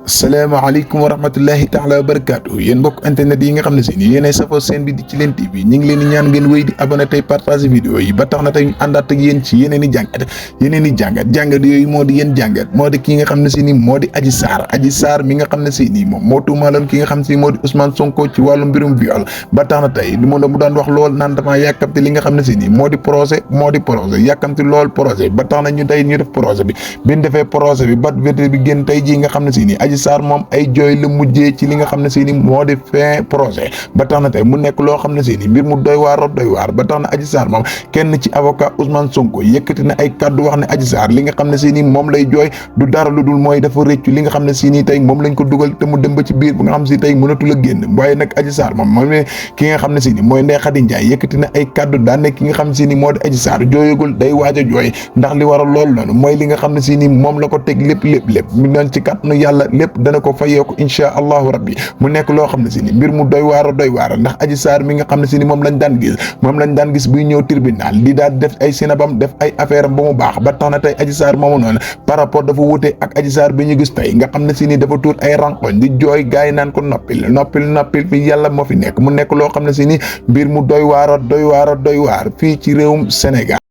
salaamaaleykum wa rahmatullahi taala wa barakaatu yéen mbokk internet yi nga xam ne si ni yéenay safoo seen bi di ci leen TV ñu ngi leen di ñaan ngeen wéy di abonné tey partage vidéo yi ba tax na tey ñu àndaat ak yéen ci yeneen i jàngat yooyu moo di yéen jàngat moo di ki nga xam ne si ni moo di Adji Sarr mi nga xam ne si nii moom moo tuumaaloon ki nga xam si moo di Ousmane Sonko ci wàllu mbirum viol ba tax na tey mu daan wax lool naan damaa yàkkamti li nga xam ne si nii moo di projet yàkkamti lool projet ba tax na ñu tey ñu def projet bi biñ defee projet bi ba verdict bi génn tey ji nga xam ne si nii Adji Sarr moom ay jooy la mujjee ci li nga xam ne si ni moo di fin projet ba tax na tey mu nekk loo xam ne si ni mbir mu doy waar ba tax na Adji Sarr moom kenn ci avocat Ousmane Sonko yëkkati na ay kaddu wax ne Adji Sarr li nga xam ne si ni moom lay jooy du dara lu dul mooy dafa rëccu li nga xam ne si ni tey moom lañ ko dugal te mu dem ba ci biir bu nga xam si tey mënatul a génn waaye nag Adji Sarr moom ki nga xam ne si ni mooy Ndeye Khady Ndiaye yëkkati na ay kaddu daan ne ki nga xam ne si ni moo di Adji Sarr jooyagul day waaj a jooy ndax li waral loolu noonu mooy li nga xam ne si ni moom la ko teg lépp mu doon ci kàttanu yàlla lépp dana ko fayee ko insha allahu rabbi mu nekk loo xam ne si ni mbir mu doy waar ndax Adji Sarr mi nga xam ne si ni moom lañ daan gis buy ñëw tribunal di daal def ay sinabam def ay affaire am ba mu baax ba tax na tey Adji Sarr moomu noonu par rapport dafa wute ak Adji Sarr bi ñu gis tey nga xam ne si ni dafa tuur ay rankoñ di jooy gaay naan ko noppil fi yàlla moo fi nekk mu nekk loo xam ne si ni mbir mu doy waar fii ci réewum Sénégal